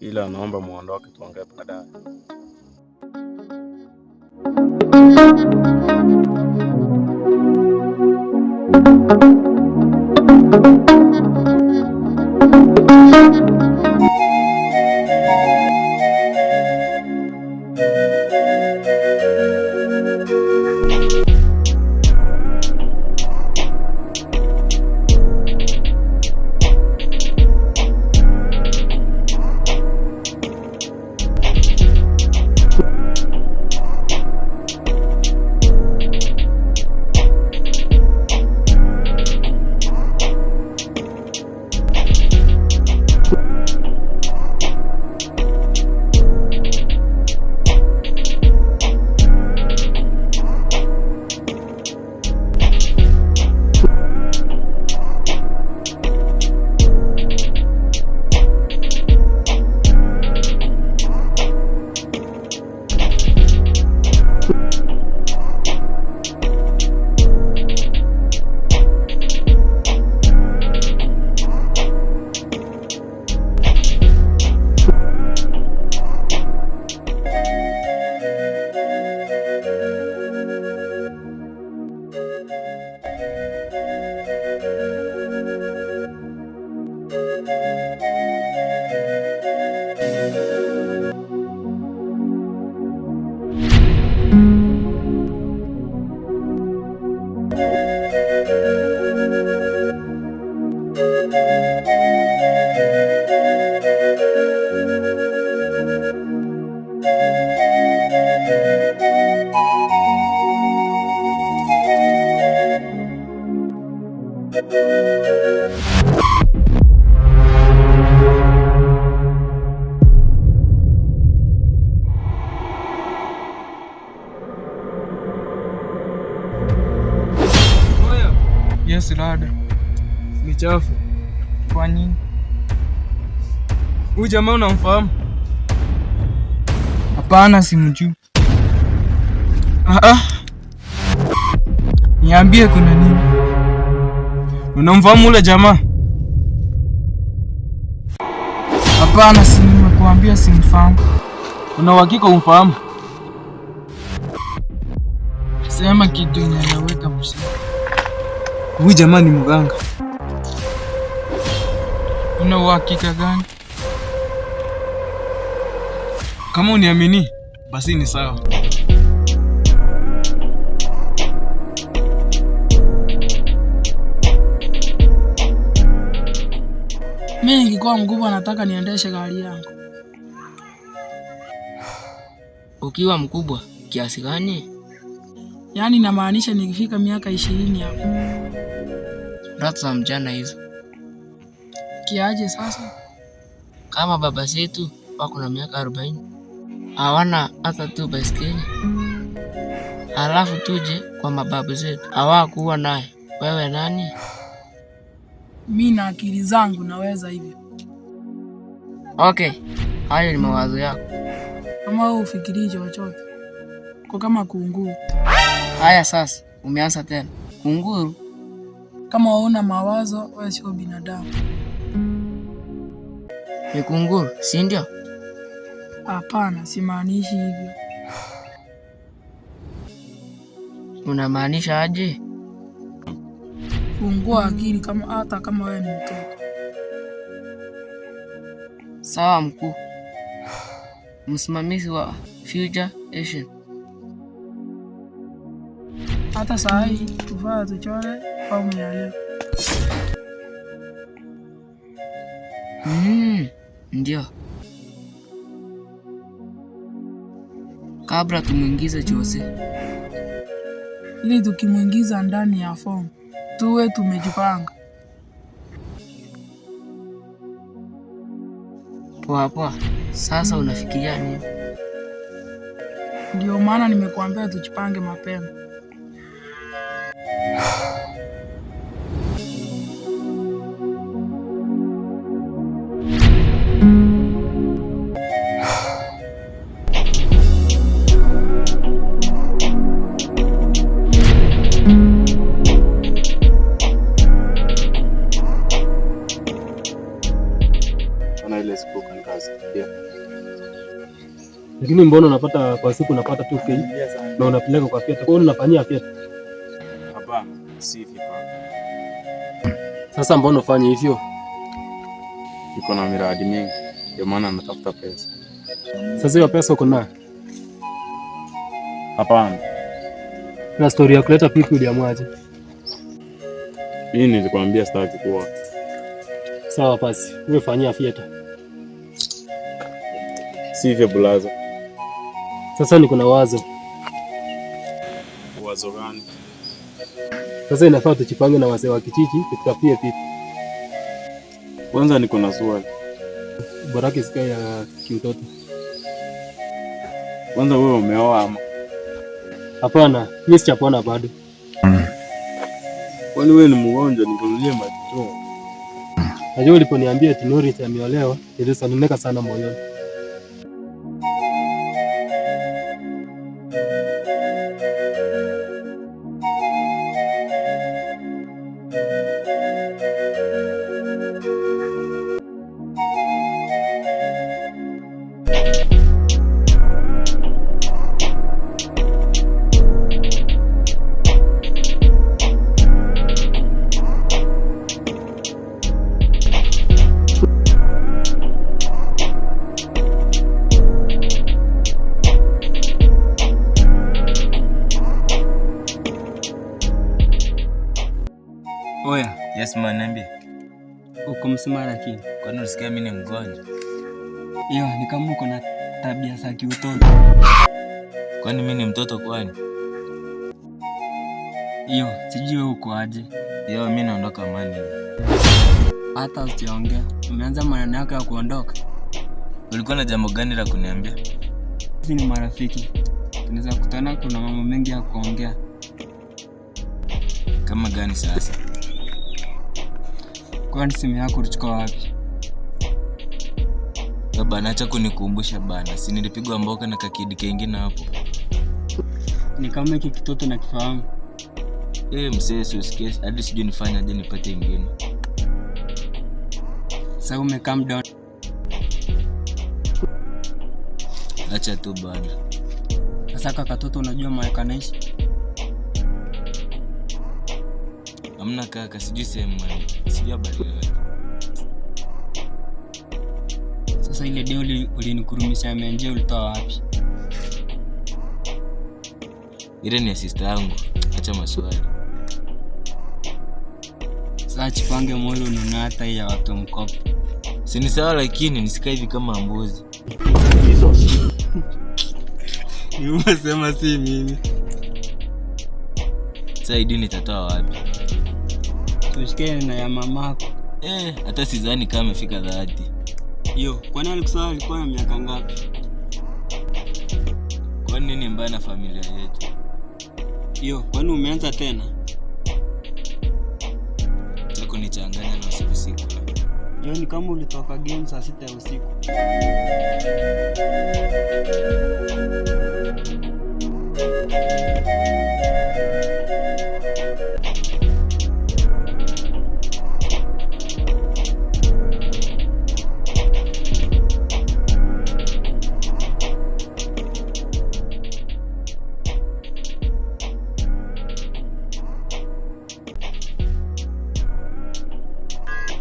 Ila naomba muondoke, tuongee baadaye. Yes, rada ni chafu. Kwa nini? Huyu jamaa unamfahamu? Hapana, simjui. Ah, ah. Niambie kuna nini? Unamfahamu ule jamaa? Hapana, si nimekuambia simfahamu. Una uhakika umfahamu? Sema kitu inaeleweka msee. Huyu jamaa ni mganga. Una uhakika gani? Kama uniamini, basi ni sawa. Mimi nikikuwa mkubwa nataka niendeshe gari yangu. Ukiwa mkubwa kiasi gani? Yaani namaanisha nikifika miaka 20 hapo. Ndoto za mchana hizo. Kiaje sasa? Kama baba zetu wako na miaka 40 hawana hata tu baiskeli, halafu tuje kwa mababu zetu hawakuwa naye. Wewe nani? Mi na akili zangu naweza hivyo. Okay, hayo ni mawazo yako. Kama wewe ufikirii chochote. Kwa kama kunguru. Haya sasa, umeanza tena kunguru. Kama una mawazo, wewe sio binadamu. Ni kunguru, si ndio? Hapana, simaanishi hivyo. Unamaanisha aje? Fungua akili kama hata kama wewe ni mtoto. Sawa mkuu. Msimamizi wa Future Asian. Hata saa hii tufaa tuchore fomu ya leo. Ndio. Kabla tumwingize Jose. Ili tukimwingiza ndani ya fomu tuwe tumejipanga. Poa poa. Sasa unafikiria nini? Ndio maana nimekuambia tujipange mapema. Ona ile siku kazi pia. Lakini mbona unapata kwa siku unapata 2K na unapeleka kwa fiata? Kwa nini unafanyia fiata? Hapana, si hivyo kaka. Sasa mbona ufanye hivyo? Niko na miradi mingi, ndio maana natafuta pesa. Sasa hiyo pesa uko nayo? Hapana, Na story ya kuleta pipi uliamwaje? mimi nilikwambia sitaki kuoa. Sawa basi, wewe fanyia fiata. Si hivyo bulaza. Sasa niko na wazo. Wazo gani? Sasa inafaa tujipange na wazee wa kijiji tutafie pipi. Kwanza niko na swali. Boraki sikae ya kiutoto. Kwanza wewe umeoa ama? Hapana, mimi sijapona bado. Kwani wewe ni mgonjwa nikununulie maji? Najua uliponiambia eti Norris ameolewa, nilisononeka sana moyoni. Oya, Yes man, niambie. uko msima lakini. Kwani ulisikia mimi ni mgonjwa? Iyo, ni kama uko na tabia za kiutoto. Kwani mimi ni mtoto kwani? Iyo, sijui wewe uko aje. Yo, mimi naondoka mani. Hata usiongea. Umeanza maneno yako ya kuondoka. Ulikuwa na jambo gani la kuniambia? Sisi ni marafiki. Tunaweza kutana, kuna mambo mengi ya kuongea. Kama gani sasa? Kwani simu yako ulichukua wapi? Yo bana, acha kunikumbusha bana. Si nilipigwa mboka na kakidi kengine hapo. Ni kama hiki kitoto nakifahamu. Msee, si usikie hadi sijui nifanye aje nipate ingine. Sasa ume calm down. Acha tu bana. Sasa kaka katoto unajua mahali kanaishi? Hamna kaka, sijui sehemu man. Sijui habari yoyote. Sasa ile deo ulinikurumisha menje ulitoa wapi? Ile ni ya sister yangu. Acha maswali. Sasa chipange moyo ununue hata hii ya watu mkopo. Si ni sawa lakini nisikae hivi kama mbuzi. Nimesema si mimi. Sasa ID nitatoa wapi? Tushike na ya mamako. Hata sidhani kama amefika 30. Yo, kwani alikusema alikuwa na miaka ngapi? Kwani nini mbaya na familia yetu? Yo, kwani umeanza tena? Acha kunichanganya na usiku siku. Yo, ni kama ulitoka game saa 6 ya usiku.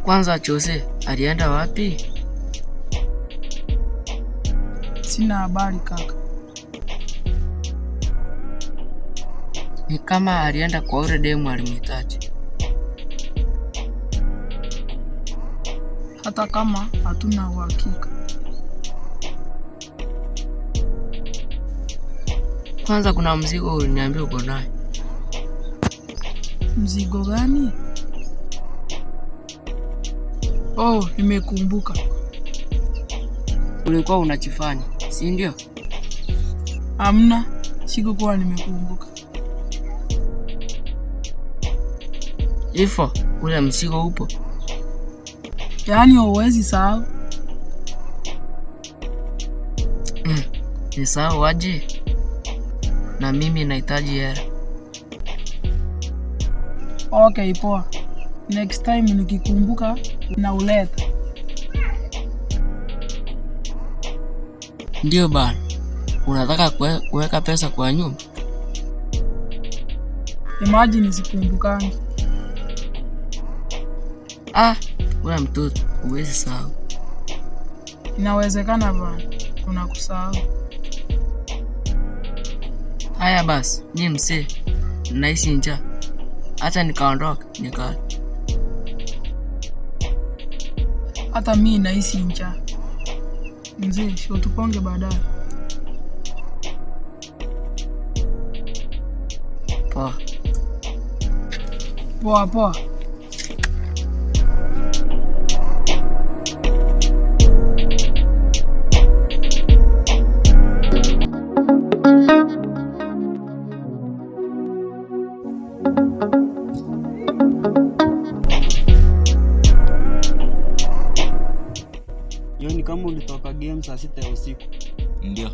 Kwanza Jose alienda wapi? Sina habari kaka. Ni kama alienda kwa ule demu alimhitaji. Hata kama hatuna uhakika. Kwanza kuna mzigo uliniambia uko naye. Mzigo gani? Oh, nimekumbuka. Ulikuwa unachifanya, si ndio? Amna, sikukuwa nimekumbuka. Ifo, ule mzigo upo. Yaani huwezi sahau. Nisahau aje? Na mimi nahitaji hela. Okay, poa. Next time nikikumbuka nauleta. Ndio bana. Unataka kuweka pesa kwa nyumba? Imagine sikumbukangi. Ah, wewe mtoto, huwezi sahau. Inawezekana bana, kuna kusahau. Haya basi, mi msee, nahisi njaa. Acha nikaondoka nikale. Hata mi nahisi njaa. Mzee, si utuponge baadaye. Poa. Poa poa. Yo, ni kama ulitoka game saa 6 ya usiku. Ndio.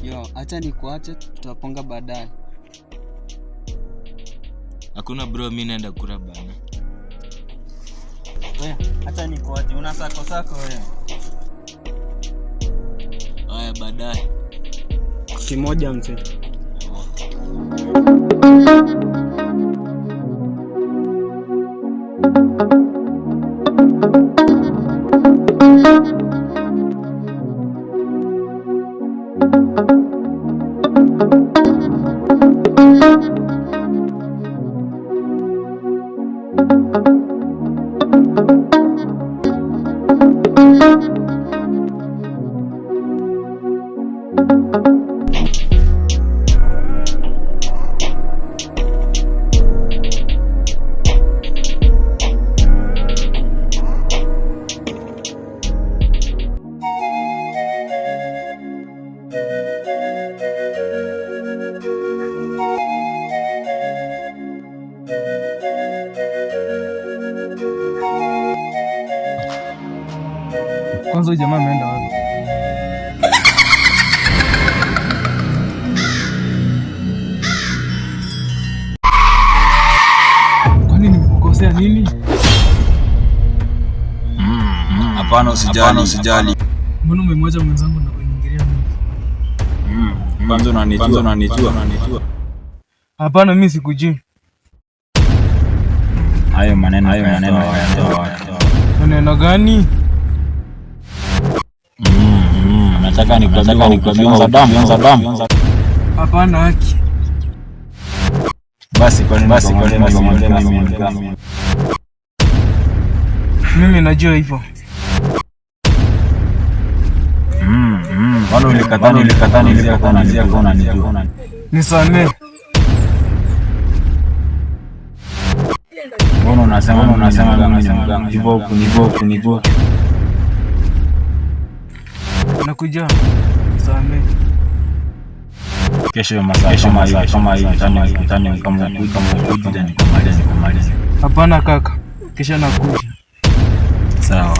Yo, acha nikuache, tutapanga baadaye. Hakuna bro, mimi naenda kula bana. Wewe, acha nikuache, una sako sako wewe. Haya baadaye. Kimoja mzee. Kwanza huyu jamaa ameenda wapi? Kwani nimekukosea nini? Hapana, usijali, usijali. Mbona umemwacha mwenzangu na kuniingilia mimi? Kwanza unanijua, unanijua. Hapana, mimi sikujui. Hayo maneno, hayo maneno hayatoa. Maneno gani? Nataka nikwambie damu, damu. Hapana haki. Basi kwa nini, basi kwa nini? Mimi najua hivyo. Mbona ulikataa, ulikataa, ulikataa, unanijua. Nisamee. Mbona unasema, unasema mimi ni mganga? Hivyo kunijua, kunijua. Nakuja. Nisamee. Kesho masaa, kesho masaa kama hii, kama hii, kama kama kuja nikumalize, nikumalize. Hapana kaka, kesho nakuja. Sawa.